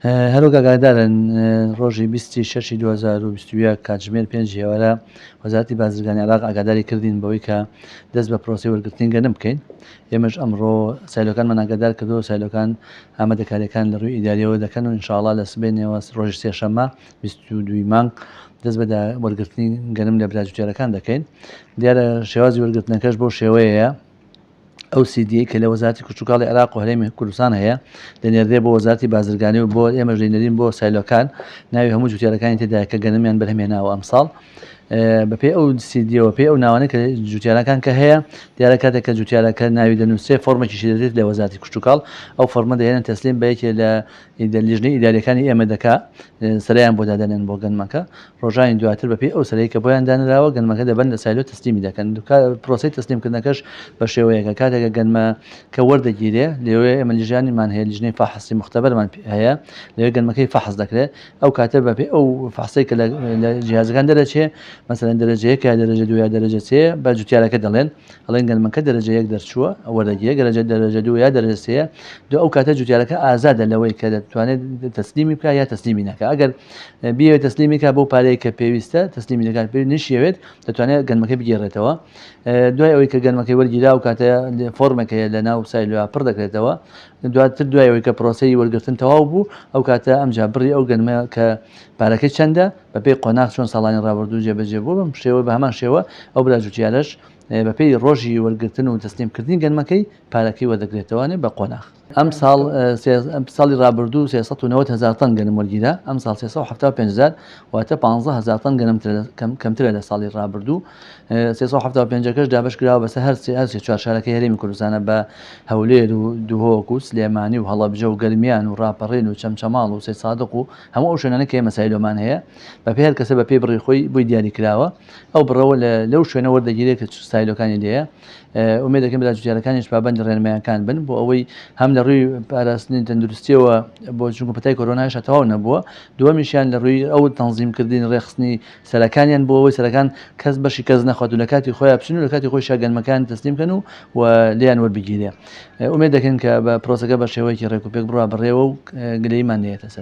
هەروەک ئاگادارن ڕۆژی 20 شەشی 2021 کاتژمێر پێنج ئێوارە وەزارەتی بازرگانی عێراق ئاگاداری کردین بەوەی کە دەست بە پرۆسەی وەرگرتنی گەنم بکەین. ئێمەش ئەمڕۆ سایلۆکانمان ئاگادار کردەوە، سایلۆکان ئامادەکارییەکان لە ڕووی ئیدارییەوە دەکەن و ئینشاڵڵا لە سبەینێوە ڕۆژی سێشەممە 22 مانگ دەست بە وەرگرتنی گەنم لە برا جوتیارەکان دەکەین. دیارە شێوازی وەرگرتنەکەش بەو شێوەیەیە ئەو سیدیەی کە لە وەزارەتی کشتوکاڵی عێراق و هەرێمی کوردستان هەیە دەنێردرێ بۆ وەزارەتی بازرگانی و بۆ ئێمەش دەینێرین بۆ سایلۆکان ناوی هەموو جوتیارەکانی تێدایە کە گەنمیان بەرهەمهێناوە ئەمساڵ بەپێی ئەو سیدیەوە پێی ئەو ناوانە کە جوتیارەکان کە هەیە دیارە کاتێک کە جوتیارەکە ناوی دەنووسێ فۆرمێکیشی دەدرێت لە وەزارەتی کشتوکاڵ ئەو فۆرمە دەهێنن تەسلیم بە یەکێ لە لیژنەی ئیداریەکانی ئێمە دەکا سەرەیان بۆ دادەنێن بۆ گەنمەکە ڕۆژانی دواتر بەپێی ئەو سەرەی کە بۆیان دانراوە گەنمەکە دەبەن لە سایلۆ تەسلیمی دەکەن. پرۆسەی تەسلیمکردنەکەش بە شێوەیەکە کاتێک گەنمە کە وەردەگیرێ لەوێ ئێمە لیژانیمان هەیە لیژنەی فەحسی مختبەرمان هەیە لەوێ گەنمەکەی فەحس دەکرێت ئەو کاتە بەپێی ئەو فەحسەی کە لە جیهازەکان دەرەچێ مەسەلەن دەرەجە یەک یا دەرەجە دوو یا دەرەجە سێ بە جوتیارەکە دەڵێن ئەڵێن گەنمەکە دەرەجە یەک دەرچووە وەردەگیرێ گەرەجە دەرەجە دوو یا دەرەجە سێیە دو ئەو کاتە جوتیارەکە ئازادە لەوەی کە دەتوانێت تەسلیمی بکات یا تەسلیمی نەکا ئەگەر بیەوێت تەسلیمی کا بەو پارەیە کە پێویستە تەسلیمی دەکات پێ نشیەوێت دەتوانێت گەنمەکەی بگێڕێتەوە دوای ئەوەی کە گەنمەکەی وەرگیرا و کاتە فۆرمێک هەیە لە ناو سایلۆیا پڕ دەکرێتەوە دواتر دوای ئەوەی کە پرۆسەی وەرگرتن تەواو بوو ئەو کاتە ئەمجا بڕی ئەو گەنمە کە پارەکەی چەندە بەپێی قۆناغ چۆن ساڵانی ڕابردوو جێبەجێ بووە بەم شێوە بە هەمان شێوە ئەو برا جوتیارەش بەپێی ڕۆژی وەرگرتن و تەسلیمکردنی گەنمەکەی پارەکەی وەردەگرێتەوە بە قۆناغ. ئەمساڵ ساڵی ڕابردوو 390 هەزار تەن گەنم وەرگیرا، ئەمساڵ 375 هەزار واتە 15 هەزار تەن گەنم کەمترە لە ساڵی ڕابردوو. 375 ەکەش دابەش کراوە بەسەر هەر سێ هەر سێ چوار شارەکەی هەرێمی کوردستانە بە هەولێر و دهۆک و سلێمانی و هەڵەبجە و گەرمیان و ڕاپەڕین و چەمچەماڵ و سەیدسادق و هەموو ئەو شوێنانە کە ئێمە سایلۆمان هەیە بەپێی هەر کەسە بەپێی بڕی خۆی بۆی دیاری کراوە ئەو بڕەوە لەو شوێنە وەردەگیرێت کە سایلۆکانی لێیە. ئومێد دەکەین برا جوتیارەکانیش پابەندی ڕێنمایەکان بن بۆ ئەوەی هەم لە ڕووی پاراستنی تەندروستیەوە بۆ چونکە پەتای کۆرۆنایش تەواو نەبووە دووەمیشیان لە ڕووی ئەو تەنزیمکردنی ڕێخستنی سەرەکانیان بۆ ئەوەی سەرەکان کەس بەشی کەس نەخوات و لە کاتی خۆیان بچن و لە کاتی خۆیشا گەنمەکان تەسلیم بکەن و و لێیان وەربگیرێ ئومێد دەکەین کە بە پرۆسەکە بە شێوەیەکی ڕێک و پێک بڕوا بەڕێوە و گلەییمان نەیەتە سەر.